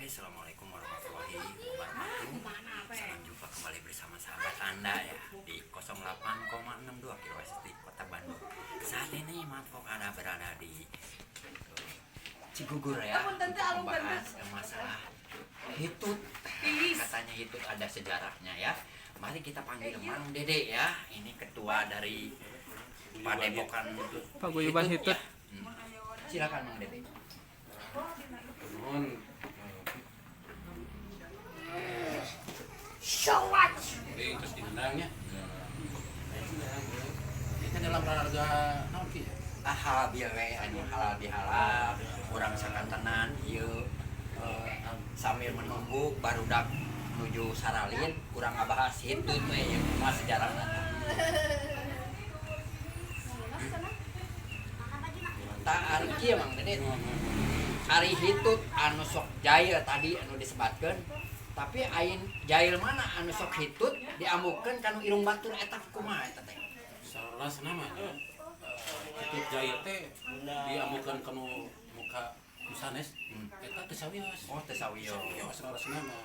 Assalamualaikum warahmatullahi wabarakatuh. Salam jumpa kembali bersama sahabat Anda ya di 08,62 kHz di Kota Bandung. Saat ini Matfok ada berada di Cigugur ya, untuk membahas masalah hitut. Katanya hitut ada sejarahnya ya. Mari kita panggil Mang Dede ya. Ini ketua dari Padepokan Paguyuban Hitut. Ya. Silakan, Mang Dede. Nuhun. Jadi terus diundangnya. Ini kan dalam rangka naon, Ki, ya? Ah, halal bihalal we, anu halal bihalal urang sakantenan ieu, sambil menunggu barudak menuju saralin, kurang ngabahas hitut we ieu, kumaha sejarahna tah. Tah, ari kieu, Mang Dede, ari hitut anu sok jail tadi anu disebatkeun, tapi ain jail mana anu sok hitut diambukeun kanu irung batur, eta kumaha eta teh? Salah nama nya. Hitut jail teh diambukeun kanu muka nu sanes. Eta teu sawios. Oh, teu sawios. Sawios salah nama.